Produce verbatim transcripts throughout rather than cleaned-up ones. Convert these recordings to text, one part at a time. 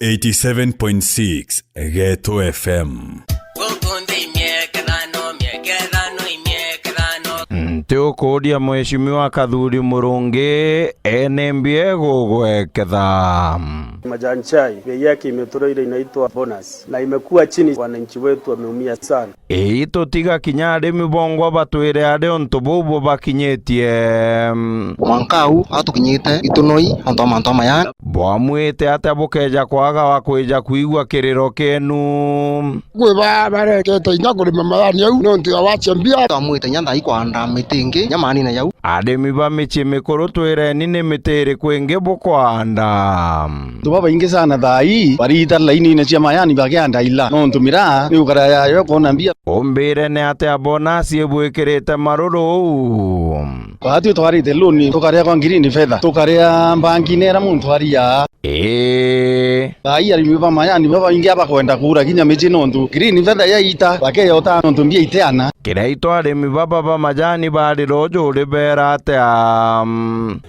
eighty-seven point six Geto F M. Guku nthi imiekethano, miekethano, imiekethano. Nti ukuuria Mheshimiwa Kathuri Murungi, ene mbie gugweketha. Majani chai, bei yake imetureire inaitwa bonus, na imekuwa chini, wananchi wetu wameumia sana. Ii tutiga kinya arimi bongwa batwire aria untu buu bubakinyitie. Mwanka au atukinyite itunoi antu a mantu a majani. Bwamwite atia bukeja kwaga wa kwija kwigua kiriro kienu? Kwi ba-, barekete inya kurima majani au niuntu ya wacia mbia. Twamwite inya nthai kwanda miti ingi inya manine jau. Arimi ba micii mikuru, twireni ni miti iriku ingi bukwanda? Antu babaingi sana thaa ii bariita lainine cia majani bakianda ila, nontu miraa ni ukara yayo kwona mbia. Umbire ni atia bonasi ibwikirite maruru uu? Kwatwi twarite loan, tukaria kwa green feather, tukaria mbanki nera muntu aria. Ii. Thaa ii arimi ba majani babaingi abakwenda kuura kinya micii nontu green feather yaita, bakeyota nontu mbia iteana. Kiria itu arimi baba ba majani bari ruju uribera atia?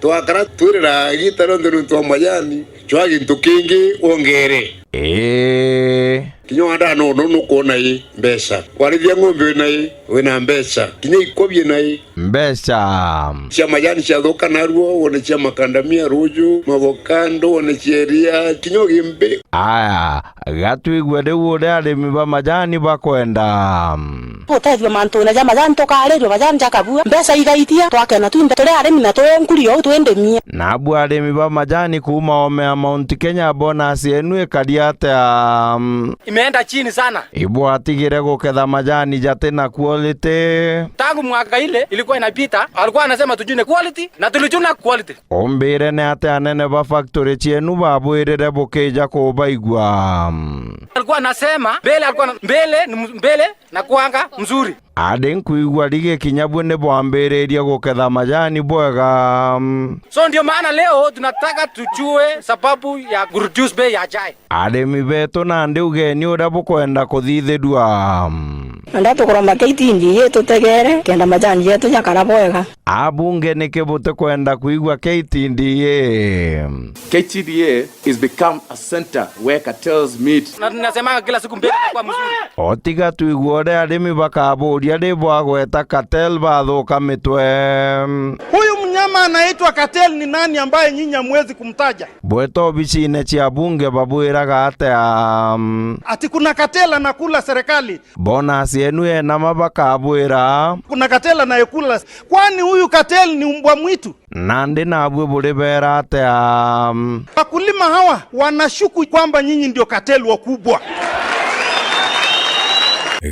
Twakara twirira giita rionthe niuntu wa majani, cwa gintu kingi wongere. Ii. Kinya wanda nono nukwona i mbeca. Kwarithia ng'ombe wina i, wina mbeca. Kinya ikwa biina i. Mbeca. Cia majani ciathuka narua, wone cia makandamia ruju, mavokando, wone cia iria, kinya ugimbi. Aya, gatwigue riu uria arimi ba majani bakwenda. Gutethua mantune ja majani, tukarirua majani jakabua, mbeca igaitia, twakena twinthe turi arimi na twi nkuri ou twi ndimie. Nabu arimi ba majani kuuma ome ya Mount Kenya, bonus yenu ikari atia? Imeenda chini sana. Ibwatigire guketha majani jati na quality. Tangu mwaka ile ilikuwa inapita, alikuwa anasema tujune quality na tulichuna quality. Umbire ni atia anene ba factory cienu babwirire bukija kubaigua? Alikuwa anasema mbele, alikuwa na, mbele ni mu-, mbele na kuanga mzuri. Andi nkwigua rigi kinya bwe ni bwambiririe guketha majani bwega. So ndio maana leo tunataka tujue sababu ya kureduce bei ya chai. Arimi betu, nandi ugeni uria bukwenda kuthithirua. Na ndatukuromba K T D A tutegere kenda majani jetu jakara bwega. Abunge, niki butikwenda kwigua K T D A? K T D A is become a center where cartels meet. Na tunasemaga kila siku mbele itakuwa mzuri. Otiga twigue uria arimi bakaburia ri bwagweta cartel bathuka mitwe. Huyu mnyama anaitwa cartel ni nani ambaye nyinyi hamwezi kumtaja? Bweta obicine cia bunge babwiraga atia? Ati kuna cartel anakula serikali. Bonus yenu ena ma bakabwira. Kuna cartel anayekula. Kwani huyu cartel ni mbwa mwitu? Nandi nabwe buribera atia? Wakulima hawa wanashuku kwamba nyinyi ndio cartel wakubwa.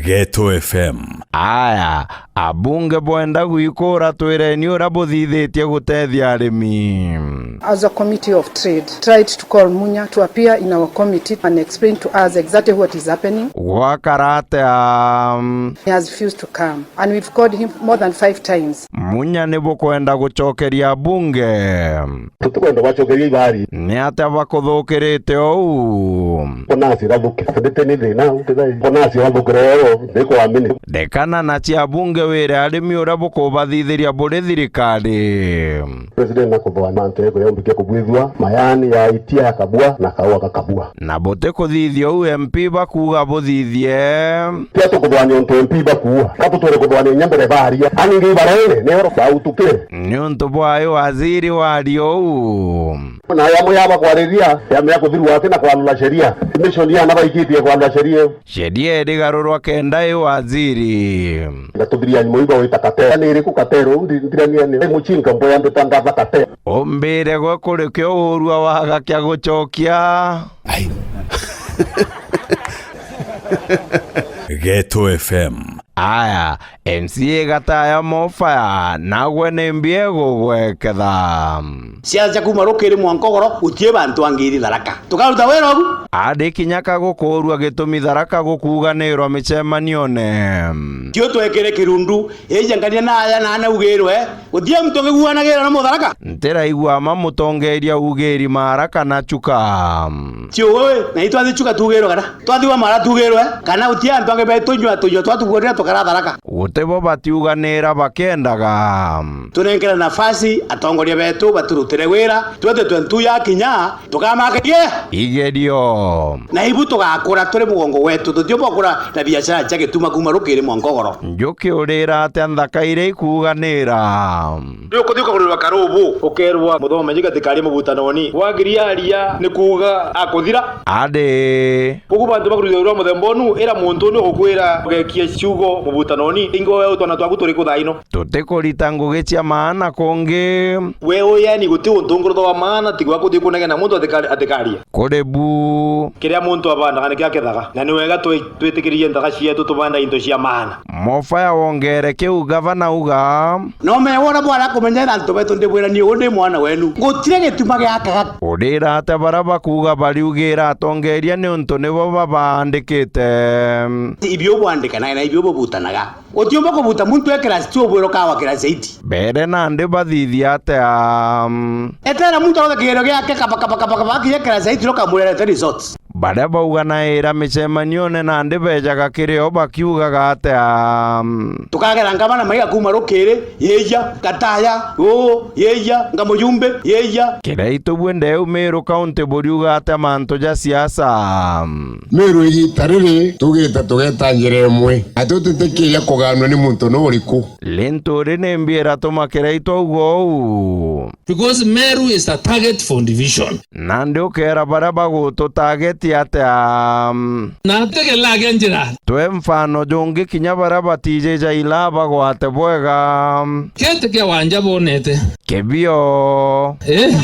Geto F M. Aya, abunge bwenda gwikura, twireni uria buthithitie gutethia arimi. As a committee of trade, tried to call Munya to appear in our committee and explain to us exactly what is happening. Gwakara atia? He has refused to come and we've called him more than five times. Munya ni bukwenda gucokeria bunge. Tutikwenda bacokeria ibari. Ni atia bakuthukirite ou? Bonus irathuke. Ndite ni thina, ndite. Bonus irathukire oro, ndikwamini. Ndekana na cia bunge wire arimi uria bukubathithiria buri thirikari. President nakuthwa mantu eko yombikia kubwithua, majani ya itia yakabua, na kaua gakabua. Na butikuthithia uu M P bakuuga buthithie. Tia tukuthwania untu M P bakuuga. Ka tutwire kuthwania inya mbere baaria. Ani ngi ibarene, ni oro bautukire. Niuntu bwa yu waziri waria uu. Na yamo ya bakwariria, yamo ya kuthirua ati na kwarura sheria. Mission ya na baikitie kwarura sheria. Sheria irigarurwa kenda i waziri. Na tuthiriani muiba wita katero. Ni iriku katero? Ndi-, ndirania ni muchinga mboya mbita ngatha katero. Umbire gwe kuri kio urua waga kia gucokia. Ai. Geto F M. Aya, M C A Gataya Mofaya, nagwe ni mbie gugweketha. Siasa cia kuuma rukiri mwanka ugoro, gutie bantu angiri Tharaka. Tukaruta wira ogu? Andi kinya ka gukuurua gitumi Tharaka gukuuganirwa micemanione. Tio twekire kirundu, ija ngania na aya na ana ugirwe, gutie muntu ungiguanagira na Mutharaka. Ntiraigua ma mutongeria ugiri Maara kana Chuka. Tio wewe, na itwathi Chuka tugirwe kana? Twathigwa mara tugirwe, kana guti antu angi betu nyua tunyua twatugurira tukara Tharaka. Guti bo batiuganira bakiendaga. Tunenkere nafasi atongoria betu baturutire wira, twete twentu yakinya, tukamakagie. Igerio. Na ibu tugakura turi mugongo wetu, tutiumba gukura na biashara cia gituma kuuma rukiri mwanka ugoro. Njuki urira atia nthaka iria ikuuganira? Riu kuthi ukagurirwa karubu, ukerwa muthome njuki atikari mubutanoni. Wagiria aria ni kuuga akuthira. Adi. Koguo bantu bakuruthirwa muthemba unu, ira muntu ni ugukwira ugekia ciugo mubutanoni, ingi we utwana twaku turi ku thaa ino. Tutikurita ngugi cia maana kungi. We uyani guti untu ungi urutha wa maana, tiga kuthi kunegena muntu atikari-, atikaria. Kuri bu. Kiria muntu abandaga nikio akethaga, na ni wega twi-, twitikirie nthaga cietu tubanda into cia maana. Mofaya wongere kiu gavana uga. No me wona bwara kumenyera antu betu ndibwira ni ugu ndi mwana wenu. Gutire gituma giakaga. Urira atia baria bakuuga bariugira atongeria niuntu nibo babaandikite? Ibio bwandikanaga na ibio bubutanaga. Utiumba kubuta muntu e class two ubwira ukawa class eight. Mbere nandi bathithia atia? Etera muntu arothe kigerio giake kaba, kaba, kaba, kaba, akinya class eight no kamurerete results. Baria bauganaira micemanione nandi bejaga kiri o bakiugaga atia? Tukagera ngabana maiga kuuma rukiri, yeija, gataya, uu, yeija, ngamujumbe, yeija. Kiraitu bwende eu Meru County buriuga atia mantu ja siasa? Meru igita riri tugite tugeta njira imwe. Na tutitikiria kuganwa ni muntu nu uriku. Lintu ri ni mbi iratuma Kiraitu auga uu? Because Meru is a target for division. Nandi ukera baria bagututageti atia? Na ategelagia njira. Twe mfano jungi kinya baria batijija ila bagwate bwega. Kiti kia wanja bonete. Kibio. Eh?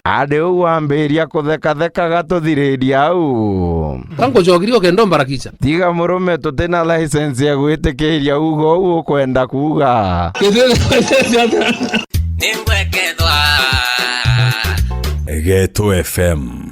Adi uu wambiria kuthekatheka gatuthiriria au. Kangucokirie ukenda umbarakica. Tiga murume tutina license ya gwitikiria ugo uu ukwenda kuuga. Ningwekethwa. Geto F M.